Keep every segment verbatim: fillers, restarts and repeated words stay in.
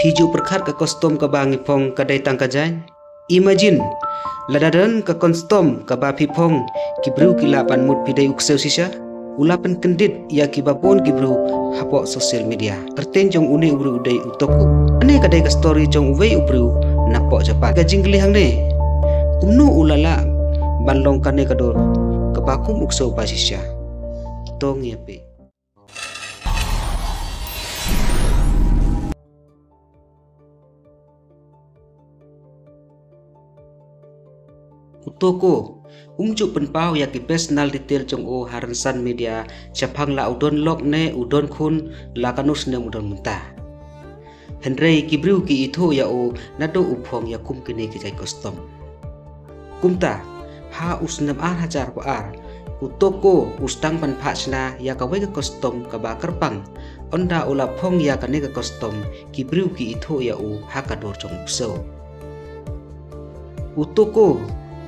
Phi ju pyrkhat ka custom kaba ngi phong ka dei tang ka jaiñ? Imagine, lada don ka custom kaba phi phong ki briew ki lah ban mut phi dei u ksew shisha. U la pynkyndit ïa kiba bun ki briew hapoh social media. Kyrteng jong une u briew u dei u Toko. Kane ka dei ka story jong uwei u briew napoh Japan. Ka jingkylli hangne, kumno u la lah ban long kane ka dur kaba kum u ksew ba shisha? To ngin ïa peit. U Toko um ju pynpaw ïa ki personal detail jong u ha rynsan media shaphang la u don lok ne u don khun, la kano snem u don mynta. Hynrei ki briew ki ithuh ïa u naduh u phong ïa kum kine ki jait custom. Kumta, ha u snem ar hajar arphew ar, u Toko u sdang ban phah shna ïa kawei ka custom kaba kyrpang. Ynda u la phong ïa kane ka custom, ki briew ki ithuh ïa u ha ka dur jong u ksew. U Toko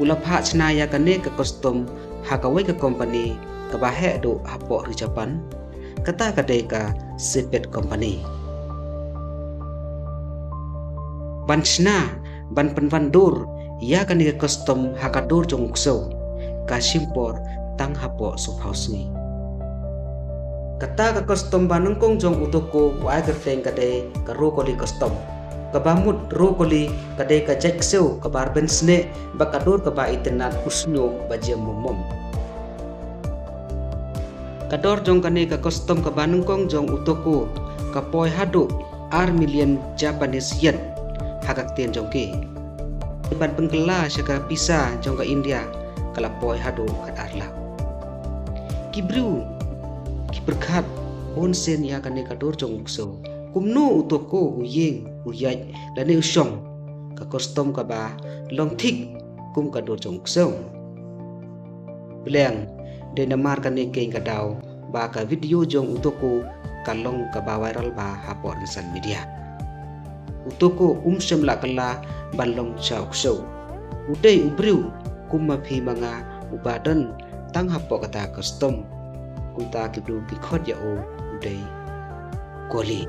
u la phah shna ïa kane ka custom ha kawei ka company kaba heh duh hapoh ri Japan. Kata ka dei ka Seibet Company. Ban shna, ban pynwan dur ïa kane ka custom ha ka dur jong u ksew, ka shim por tang hapoh sawphew sngi. Kata ka custom ba nyngkong jong u Toko u ai kyrteng ka dei ka Rokoli custom. Kaba mut Rokoli ka dei ka jait ksew kaba rben snieh bad ka dur kaba itynnad u shñiuh ba jem mom mom. Ka dor jong kane ka custom kaba nyngkong jong u Toko ka poi haduh ar million Japanese yen ha ka ktien jong ki. Ban pynkylla sha ka pisa jong ka India ka la poi haduh khat ar lak. Ki briew ki pyrkhat bun sien ïa kane ka dor jong u ksew. Kumno u Toko u ïeng u ïaid lane u shong ka custom kaba long thik kum ka dor jong u ksew? Pyrshang, dei namar kane keiñ ka daw ba ka video jong u Toko ka long kaba viral bha hapoh rynsan media. U Toko um shym la kylla ban long sha u ksew. U dei u briew kum ma phi ma nga uba don tang hapoh kata ka custom. Kumta ki briew ki khot ïa u u dei Koli.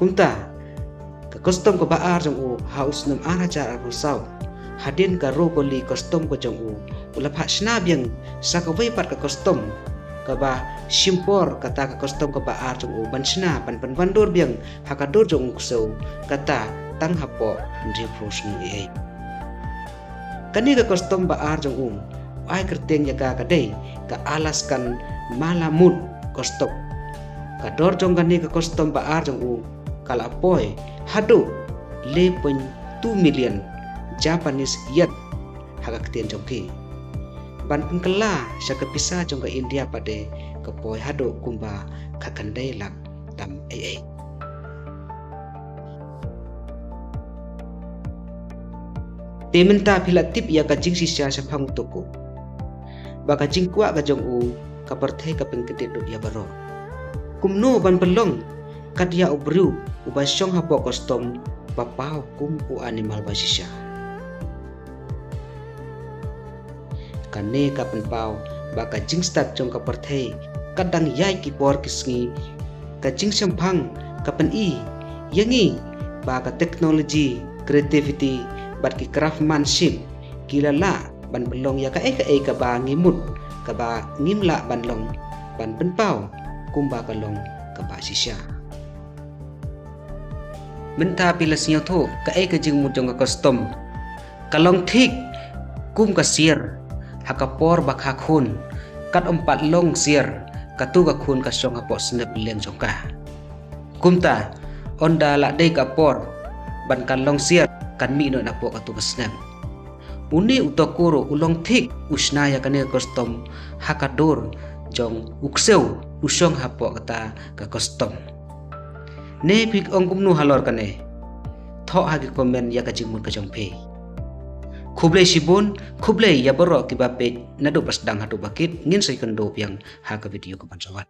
Kumta ka custom kaba ar jong u ha u snem ar hajar arphew saw, hadien ka Rokoli custom ka jong u, u la phah shna biang sa kawei pat ka custom kaba shim por kata ka custom kaba ar jong u ban shna ban pynwandur biang ha ka dur jong u ksew, kata tang hapoh hynriewphew sngi ei ei. Kane ka custom ba ar jong u, u ai kyrteng ïa ka ka dei ka Alaskan Malamute custom. Ka dor jong kane ka custom ba ar jong u ka la poi haduh le point two million Japanese yen ha ka ktien jong ki. Ban pynkylla sha ka pisa jong ka India pat de ka poi haduh kumba khatkhyndai lak tam ei ei. Te mynta phi la tip ïa ka jingshisha shaphang u Toko. Ba ka jingkwah ka jong u ka pyrthei ka pynkyndit lut ïa baroh. Kumno ban pynlong kat ïa u briew uba shong hapoh custom ba paw kum u animal ba shisha. Kane ka pynpaw ba ka jingstad jong ka pyrthei ka dang ïaid ki por ki sngi. Ka jingshemphang ka pyni ïa ngi ba ka technology, creativity bad ki craftsmanship ki la lah ban pynlong ïa kaei kaei kaba ngi mut kaba ngim lah ban long, ban pynpaw kumba ka long kaba shisha. Mynta phi la sngewthuh kaei ka jingmut jong ka custom. Ka long thik kum ka sier ha ka por ba kha khun, kat ym pat long sier, katu ka khun ka shong hapoh snep lieng jong ka. Kumta, ynda la dei ka por ban kan long sier, kan mih noh napoh katu ka snep. Une u Toko ruh u long thik u shna ïa kane ka custom ha ka dur jong u ksew u shong hapoh kata ka custom. Ne phi ong kumno halor kane? Thoh ha ki comment ïa ka jingmut ka jong phi. Khublei shibun, khublei ïa baroh kiba peit naduh ba sdang haduh ba kit, ngin sa ïakynduh biang ha ka video kaban sa wan.